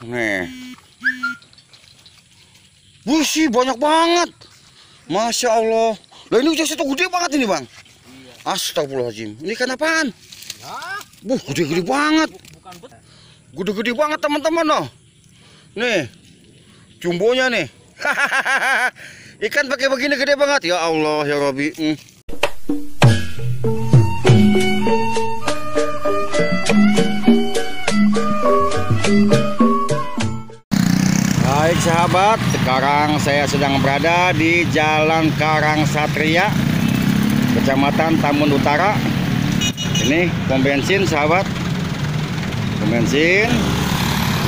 Nih. Busi banyak banget. Masya Allah. Lah ini udah satu gede banget ini, Bang. Astagfirullahaladzim. Ini ikan apaan? Gede-gede banget. Gede-gede banget teman-teman loh. Nih. Jumbonya nih. Ikan pakai begini gede banget. Ya Allah ya Rabbi. Baik sahabat, sekarang saya sedang berada di Jalan Karang Satria, Kecamatan Tambun Utara. Ini pom bensin sahabat, pom bensin.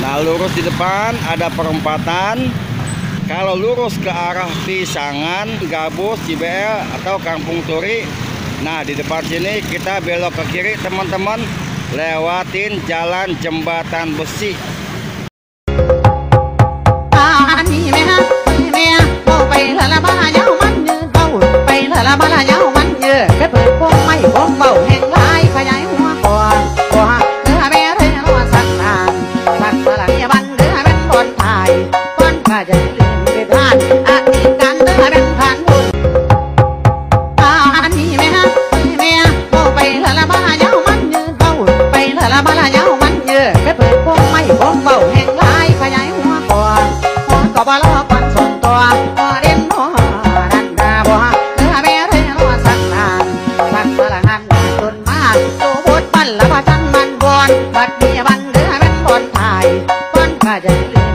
Nah, lurus di depan ada perempatan. Kalau lurus ke arah Pisangan, Gabus, CBL atau Kampung Turi, nah di depan sini kita belok ke kiri teman-teman, lewatin jalan jembatan besi. Hãy subscribe cho kênh Ghiền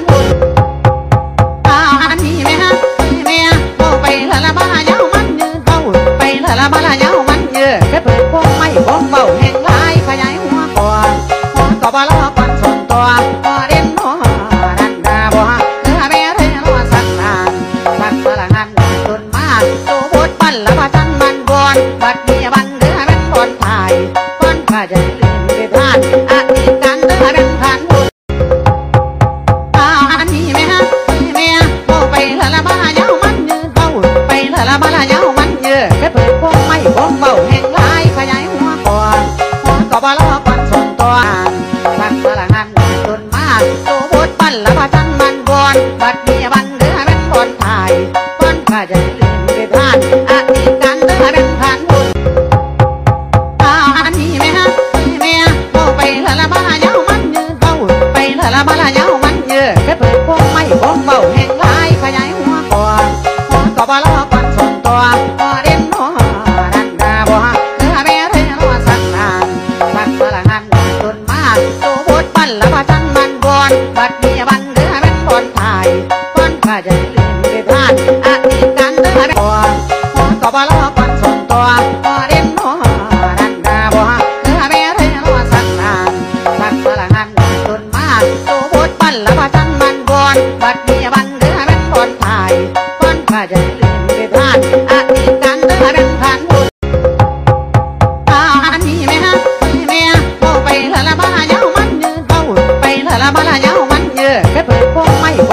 Mì Gõ để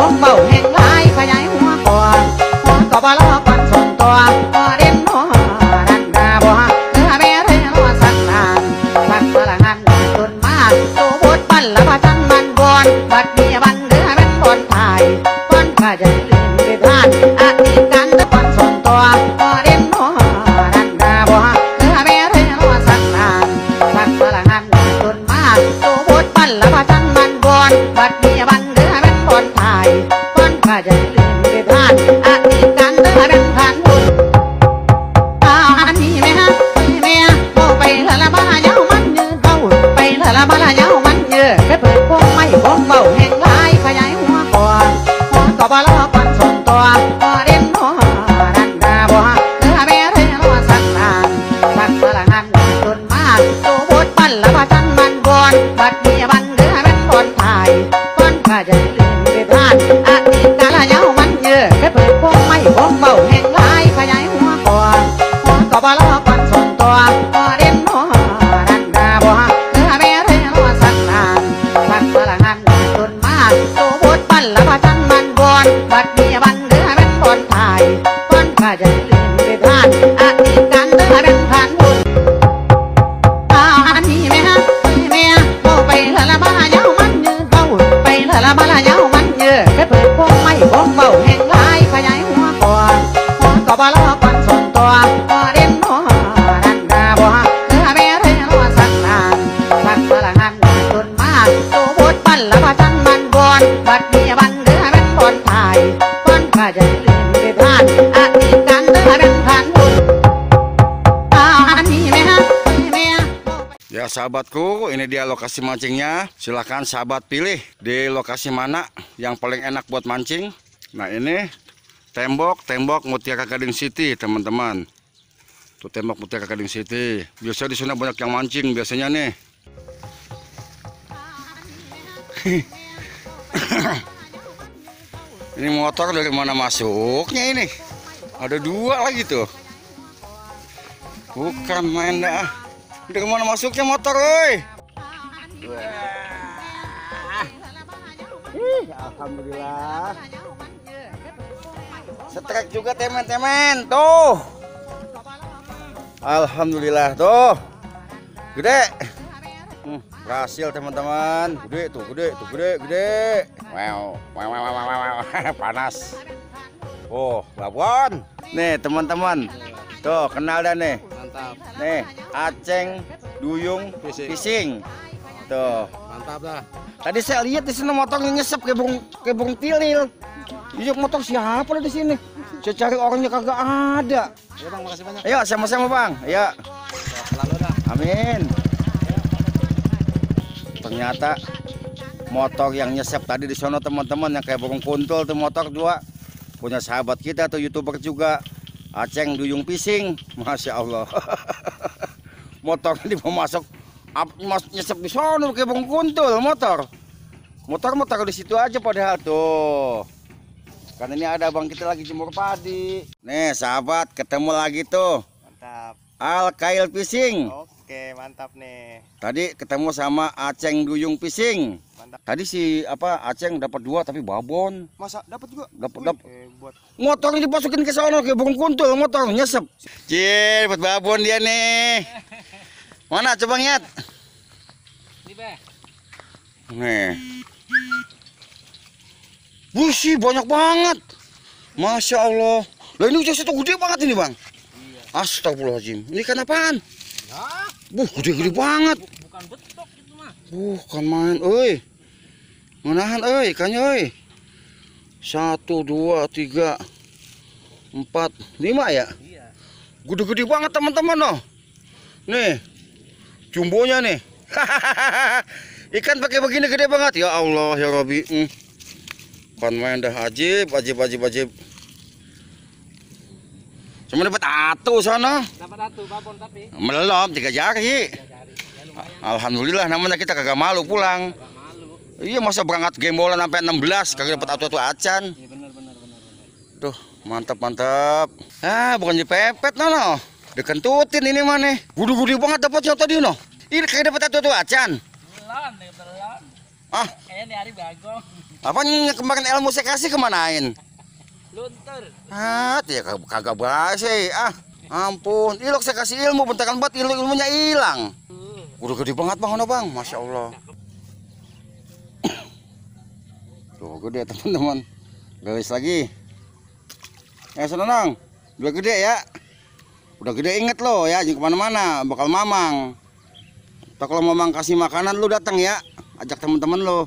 không bỏ lỡ ก็จะลืมไปพลาดอดีตการตะวันส่วนตัวก็เด่นหัวดันดาบัวเนื้อแม่เรื่องว่าสักนานสักพลังงานจนมากตัวบดปั้นละพาจันมันบอนบัดเมียบันเนื้อเป็นบอนไทยบอนก็จะลืมไปพลาดอดีตการเนื้อเป็นผ่านบุญอันนี้แม่ฮะแม่ไปเถอะละบ้าเย้ามันยืนเบาไปเถอะละบ้าเย้ามันเยอะไปเปิดพวงไม่พวงเบาแห่งลายขยายหัวก่อหัวก่อบาลอกวันส่วนตัวก็เด่นหัวดันดาบัวเนื้อแม่เรื่องว่าสักนานสักพลังงานจนมากตัวบดปั้นละพาจันมันบอนบัดเมียบันเนื้อเป็นบอนไทยบอนก็จะลืมไปพลาดอดีตการละเย้ามันเยอะไปเปิดพวงไม่พวงเบาแห่งลายขยายหัวก่อหัวก่อบาลอกวันส่วนตัวก็เด่นหัวดันดาบัวเนื้อแม่เรื่องว่าสักนานสักพลังงานจนมากตัวบดปั้นละพาจันมันบอนบัดเมียบันเนื้อเป็นบอนไทยบอนก็จะลืมไปพลาดอดีตการเนื้อเป็นผ่านบุญอันนี้แม่ฮะแม่ไปเถอะละบ้าเย้ามันยืนเบาไปเถอะละบ้าเย้ามันเยอะไปเปิดพวงไม่พวงเบาแห่งลายขยายหัวก่อหัวก่อบาลอกวันส่วนตัวก็เด่นหัวดันดาบัวเนื้อแม่เรื่องว่าสักนานสักพลังงานจนมากตัวบดปั้นละพาจันมันบอนบัดเมียบันเนื้อเป็นบอนไทยบอนก็จะลืมไปพลาดอดีตการเนื้อเป็นผ่านบุญอันนี้แม่ฮะแม่ Ya sahabatku, ini dia lokasi mancingnya. Silahkan sahabat pilih di lokasi mana yang paling enak buat mancing. Nah ini tembok Mutiara Gading City teman-teman. Tuh tembok Mutiara Gading City. Biasa di sana banyak yang mancing biasanya nih. Ini motor dari mana masuknya ini? Ada dua lagi tuh. Bukan main dah. Dari mana masuknya motor, oi? Alhamdulillah. Setrek juga teman-teman, tuh. Alhamdulillah, tuh. Gede. Berhasil teman-teman. Gede tuh, gede. Wow. Panas. Oh, babon. Nih teman-teman. Tuh, kenal dah nih. Mantap. Nih, Aceng Duyung Fishing. Tuh, Mantap dah. tadi saya lihat di sini motornya nyesep kayak burung tilil. Iya, motor siapa di sini? Saya cari orangnya kagak ada. Ya bang, makasih banyak. Ayo sama-sama bang. Ayo. Selalu dah. Amin. Ternyata motor yang nyesep tadi di sono teman-teman, yang kayak burung kuntul tuh motor dua. Punya sahabat kita tuh, YouTuber juga. Aceng Duyung Fishing, masya Allah. Motor ini mau masuk nyesep di sana kayak burung kuntul motor taruh di situ aja padahal tuh. Kan ini ada bang kita lagi jemur padi. Nih sahabat, ketemu lagi tuh. Mantap. Al-Kail Fishing. Oke, mantap nih. Tadi ketemu sama Aceng Duyung Fishing. Mantap. Tadi si Aceng dapat 2 tapi babon. Masa dapat juga? Dapat. Hebat. Motornya dimasukin ke sana kayak burung kuntul, motor nyesep. Cie, dapat babon dia nih. Mana coba lihat. Nih. Busi banyak banget. Masya Allah. Lah ini udah satu gede banget ini bang. Astagfirullahaladzim. Ini ikan apaan? Gede-gede banget. Bukan betok itu mah. Kan main, oi. Manahan, oi, ikannya, oi. 1, 2, 3, 4, 5 ya? Iya. Gede-gede banget teman-teman loh. Nih, jumbonya nih. Ikan pakai begini gede banget. Ya Allah, ya Rabbi. Kan main dah ajib. Cuma dapat atu sana. Dapat atu babon tapi. Melelom 3 jari. Alhamdulillah, namanya kita kagak malu pulang. Iya, masa berangkat gembolan sampai 16 kagak dapat atu-atu acan. Iya benar. Tuh, mantap. Bukan dipepet no. Dikentutin ini mana? Gede-gede banget dapatnya tadi no. Ini kagak dapat atu-atu acan. Belum. Ah, Kayaknya di hari bagong. apanya kemarin ilmu saya kasih kemanain? Luntur. Ya kagak berhasil. Ampun, ilok saya kasih ilmu bentakan buat ilmunya hilang. Udah gede banget bang, bang, masya Allah. Tuh gede teman-teman. Rilis lagi. Senang. Udah gede ya. Udah gede inget lo ya, jangan kemana-mana, bakal mamang. Atau kalau mamang kasih makanan lu datang ya, ajak temen-temen lo.